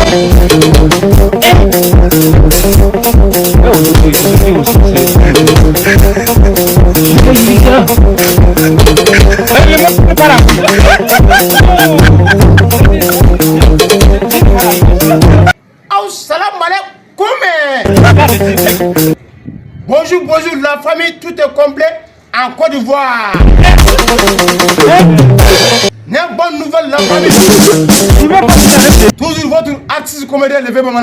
Aw salam alaikum. Bonjour, bonjour, la famille, tout est complet en Côte d'Ivoire. Une bonne nouvelle, la famille. Toujours votre artiste comédien, le Bamana.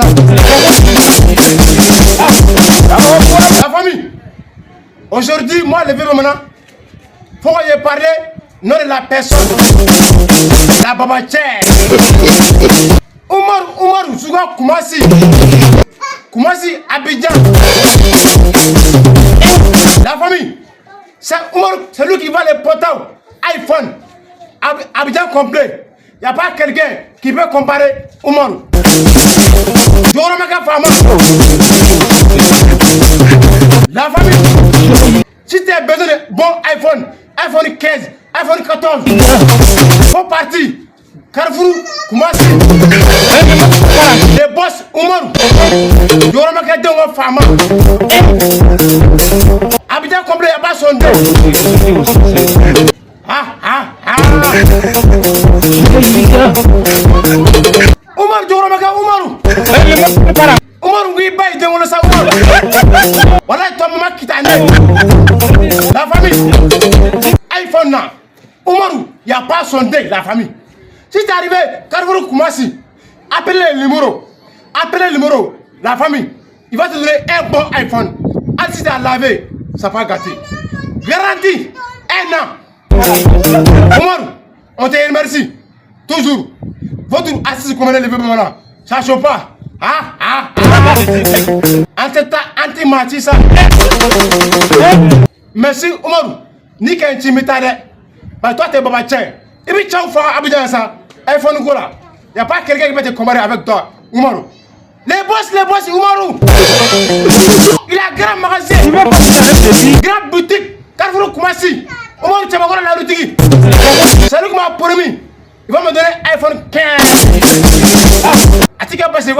La famille, aujourd'hui, moi, le Bamana, faut que je parle non de la personne, la babache. Umar, Umar, Zouga Koumassi. Koumassi, Abidjan. La famille, c'est Umar, c'est lui qui va les portables iPhone. Abidjan complet. Il n'y a pas quelqu'un qui peut comparer Umar. Fama. La famille, si tu as besoin de bon iPhone, iPhone 15, iPhone 14, faut partir. Carrefour, Koumassi. Les boss Umaru. Yoromaka denw faama. Abidjan complet, y a pas son den. Ah ah ah. Umaru Joromaka Umaru. Umaru ngi bayi den wolo sa Umaru. Walayi toi maman kita ne. La famille. iPhone na. Umaru, y a pas son den, la famille. Si tu arrivé, Carrefour Koumassi, appelez le numéro. Appelez le numéro. La famille, il va te donner un bon iPhone. Ah, si tu as lavé, ça va gâter. Garantie, un an. Omar, on te remercie. Toujours. Votre assise comme le maintenant. Ça ne chauffe pas. Ah, ah, ah. Anti-mati ça. Merci, Omar. Ni qu'un timide. Bah, toi, t'es baba tien. Et puis, ciao, frère, Abidjan, ça. iPhone, quoi. Il n'y a pas quelqu'un qui va te comparer avec toi, Umaru. Les boss, Umaru. Il a grand magasin. Grand boutique. Carrefour Koumassi. Umaru Tchabakora la routine. C'est lui qui m'a promis. Il va me donner iPhone 15. Atika, parce que